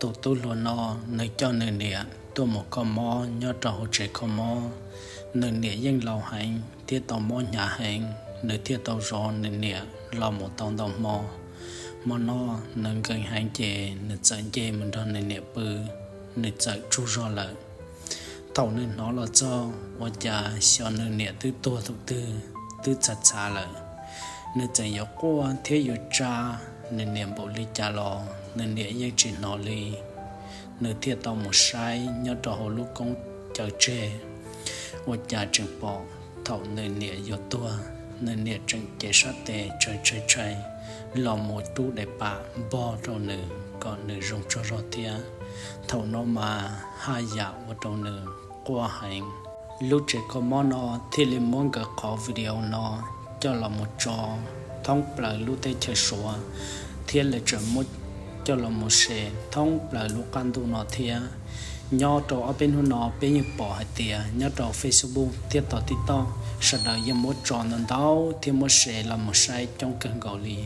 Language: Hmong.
Tus tub hluas no, nws coj nws niam tuaj mus kho mob nyob rau hauv tsev kho mob. Nws niam yeej laus heev thiab tau mob hnyav heev, nws thiaj tau zov nws niam los mus tau ntau hmo. Hmo no nws nkees heev ces nws txawm nce mus nrog nws niam pw, nws txawm tsaug zog lawm. Thaum nws hnov los txog ua cas xyov nws niam twb tuag thaum twg, twb txhav txhav lawm. Nws txawm yuav quaj thiab yuav tsa nws niam npaum li cas los nws niam yeej tsis hnov li. Nws thiaj tau mus saib nyob rau hauv lub koob caw tseg, ua cas tseem pom thaum nws niam yuav tuag, nws niam tseem cev sab tes tshais tshais tshais los mus rub daim pam npog rau nws kom nws zoo tsaug zog thiab. Thaum no mas haj yam ua rau nws quaj heev. Lub tsev kho mob no thiaj li muab nkawd qhov video no coj los mus tso thoob plaws lub teb chaws Suav, thiab lawv tseem muab coj los mus share thoob plaws lub qab ntuj no thiab. Nyob rau ob peb hnub no peb yeej pom hais tias nyob rau Facebook thiab tom TikTok sawv daws yeej muab tso ntau ntau thiab muab share los mus saib coob kawg nkaus li.